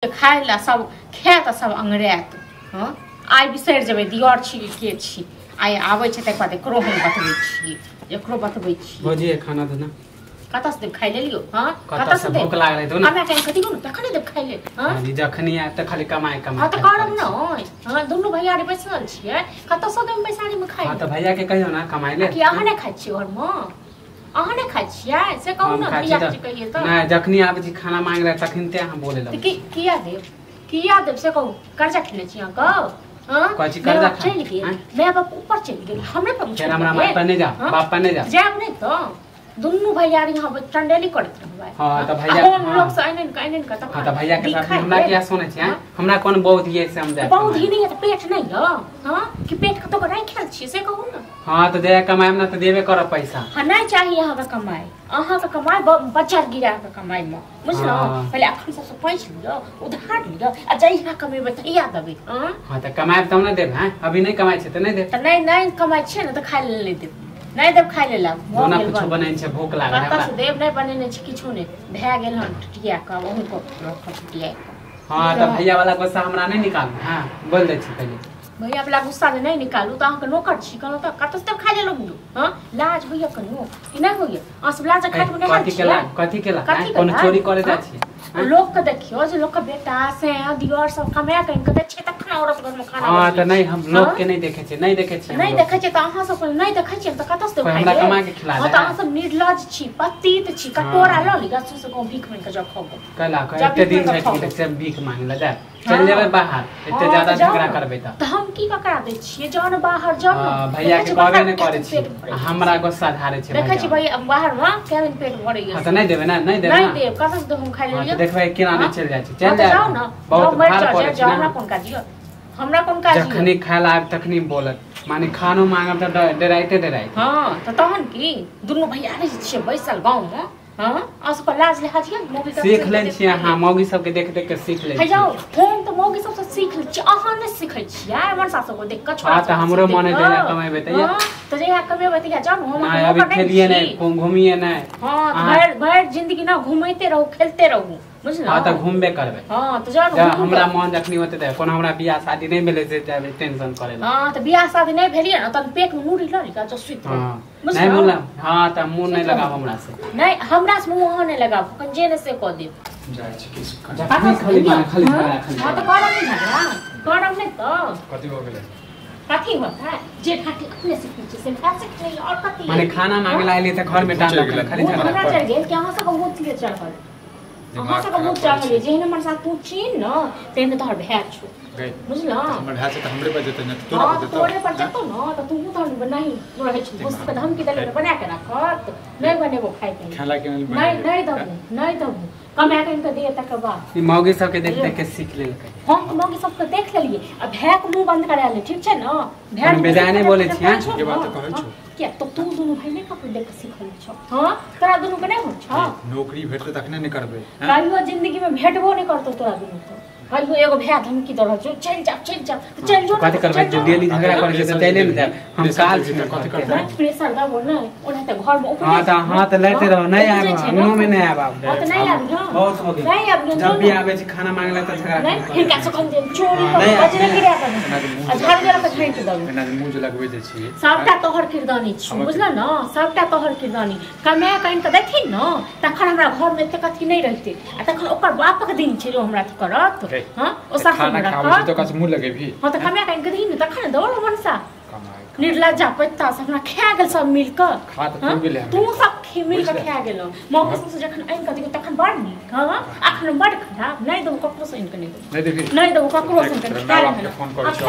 खाय ला सब खायत सब अंगरायत। हँ आइ बिसरि जेबै दियर छी के छी, आइ आबै छै तकर बाद एकरो हम बतबै छियै, एकरो बतबै छियै। भौजी खाना देना कतऽ से देब खाय लेलियो? हँ कतऽ से भूख लागल है ना? हमरा टाइम कथी ने तखने देब खाय लेल। हँ जखनी आयब तऽ खाली कमाए कमाए। हँ तऽ करब न। हँ दुनू भैयारी बैसल छियै, कतऽ से देब बैसारी में खाय? हँ तऽ भैया के कहियो ना कमाए ले। कि अहाँ नहि खाइ छियै घरमे? अहाँ नहि खाइ छियै से कहू ने भैया के कहियै तऽ। नहि जखनी आबै छी खाना मांग रहे तखन ते अहाँ बोले लगै। की किया देब, किया देब से कहू? कर्जा खेने छी अहाँ के? हँ कहै छी कर्जा चलि गेल, my बाप ऊपर चलि गेल, हमरे पर फेर हमरा माय पर नहि जा, बाप पर नहि जा। जायब नहि तऽ दुनू भैयारी यहाँ चंडेली करैत रहबै। हां त भैया हम लोग से आइन के आइन के तब। हां त भैया के साथ हमरा किया सुनै छी? हमरा कोन बहुत ये से हम जाय बहुत ही नहीं है त पेट नहीं है। हां कि पेट कतौ राखल छी से कहू ना। हां त जे कमाएम ना त देबे करब पैसा। हां नहीं चाहिए अहाँ के कमाई, अहाँ के कमाई बच्चा गिरा के कमाई में बुझलो। पहले अखन सबसे पैसा लियो, उधार लियो आ जहिया कमेबै तहिया देबै। हां हां त कमाएब तब ना देब। हां अभी नहीं कमाई छै त नहीं देब। त नहीं नहीं कमाई छै ना त खाय लेल नहीं देब, नहीं देब खाय लेल। दोना कुछ बनेने छै, भूख लागल है। कतऽ से देब? नहीं बनेने छै किछु नहीं, भए गेल हन टुटिया के अहूँ के रखब टुटिया के। हां त भैया वाला गुस्सा हमरा नहीं निकालू। हां बोल दै छी पहिले भैया वाला गुस्सा जे नहीं निकालू त अहाँ के नौकर छी कहलहुँ त कतऽ से देब खाय लेल? हां लाज होइया कनियो कि नहीं होइया? अहाँ सब लाज खाट में कथी केला, कथी केला? कोनो चोरी करे जाइ छी? लोक के देखियो जे लोक के बेटा से दियर सब कमा के इनके दै छै तखन औरत घर में खाना। हां त नहीं हम लोक के नहीं देखे छी, नहीं देखे छी, नहीं देखे छी त अहाँ सब नहीं देखे छी त कतऽ से देब? हमरा कमा के खिला दे। हां त अहाँ सब निर्लज छी, पतित छी, कटोरा ल लिअ सु से गांव भीख मांगि के जाउ खाउ। कैला एते दिन छै कि से भीख मांगे ला जा, चल जेबै बाहर। एते ज्यादा झगड़ा करबै त हम की ककरा दै छियै? जाउ ने बाहर जाउ ने। भैया के कहबे नहीं करै छी, हमरा गुस्सा धारे छै। देखै छी भैया बाहर में केहन पेट भरैया। हां त नहीं देबै ना, नहीं देबै, नहीं देब कतऽ से देब हम खाय लेल? देखबै केना नहीं चल जाइ छै, चल जाउ ना, बहुत भार पड़ै छै। हमरा कोन काज यऽ, हमरा कोन काज? जखनी खाय ला आब तखनी बोलत, माने खानो मांगब त डराइते डराइते। हां त तहन की दुनू भैयारी छियै बैसल गांव में। हां अहाँ सबके लाज लिहाज यऽ? मौगी सब सीख लै छियै। हां मौगी सबके देख देख के सीख लै छियै। जाउ हम त मौगी सबसे सीख लै छियै, अहाँ नहि सीखै छियै मनसा सबके देख के। हां त हमरो मन है जहिया कमेबै तहिया। हां त जहिया कमेबै तहिया जाउ। हम अभी खेलिए नहीं, घूमिए नहीं। हां भरि भरि जिंदगी ना घुमैते रहू, खेलते रहू, बुझलौ? हां त घूमबे करबै। हां त जाउ, हमरा मन जखनी होते त कोनो हमरा बियाह शादी नहीं भेलै से जाबे टेंशन करे ला। हां त बियाह शादी नहीं भेलिए ना तन पेट में मुड़ी ल लिया जो सुति रहू, नहीं मुँह लगा। हां त मुँह नहीं लगाब हमरा से। नहीं हमरा से मुँह अहाँ नहीं लगाब, कन जे ने से क देब। जाइ छी किस जखनी खाली माने खाली झगड़ा खाली। हां त करब नहीं झगड़ा, करब नहीं त कथी हो गेलै? कथी होता है जे ठाठी अपने से पीछे से खा सकते नहीं और कथी? माने खाना मांगे ला आइली त घर में डाल खाली झगड़ा। हमरा चढ़ गेल कि अहाँ सब मुँह के चढ़ल, अहाँ सब मुँह चढ़ल जेहन हमर साथ तू छी न तेहन तोहर भाय छौ, बुझलौ? हमर भाय छै त हमरे पर जेतै न तोरा पर जेतौ? तोरे पर जेतौ न त तू तहन नहीं रहै छी। गुस्सा धमकी देले त बना के राखत, नहीं बनेबो खाइ के खेला के नहीं, नहीं देबो, नहीं देबो कमा के इनके दे तकर बाद। ई मौगी सब के देख देख के सीख लेलकै। हम मौगी सब के देख लेलियै आ भाय के मुंह बंद करा ले, ठीक छै न? भाय बेजाय नहीं बोलै छी। हां के बात कहै छौ किया तो तू दुनू भाई नहीं ककरो देख के सीखल छौ? हां तोरा दुनू के नहीं होइ छौ? नौकरी भेटतै तखने ने करबै। कहियो जिंदगी में भेटबो नहीं करतौ तोरा दुनू के। कहियो एगो भाय धमकी दऽ रहल छौ चलि जा, चलि जा, त चलि जो। कथी करबै? डेली झगड़ा करै छै त चलि ने जायब हम। काल छी कथी करतै? प्रेशर दबो नै ओना त घर में। हां त हां त लैते रहो, नहीं आब अंगनो में नहीं आब। हां त नहीं आब, बहुत हो गेल, नहीं आब। जब भी आबै छै खाना मांगला त झगड़ा नहीं। हिनका से कम दे चोरी क बजरे गिरा कर आ झाड़ू जरा के झाँकि दबो। एना मुंह जे लगबै जे छी सबटा तोहर किरदानी छी, बुझल न? सबटा तोहर किरदानी। कमा के आनि के देथिन न तखन हमरा घर में एते कथी नहीं रहते आ तखन ओकर बापक दिन छै जो हमरा करत। हां ओ साफ खाना खाबै छी त कस मुंह लगेबी। हां त कमा के आनि के दही न तखन दौड़ मनसा। निर्लज्जा पैता से हमरा खा गेल सब मिल के। खा त तू गेले, तू सब मिल के खा गेल। मौका से जखन आनि के दियौ तखन बड़ नीक। हां अखन बड़ खराब। नहीं देबो ककरो से आनि के, नहीं देबो, नहीं देबी, नहीं देबो ककरो से आनि के। फोन करै छी।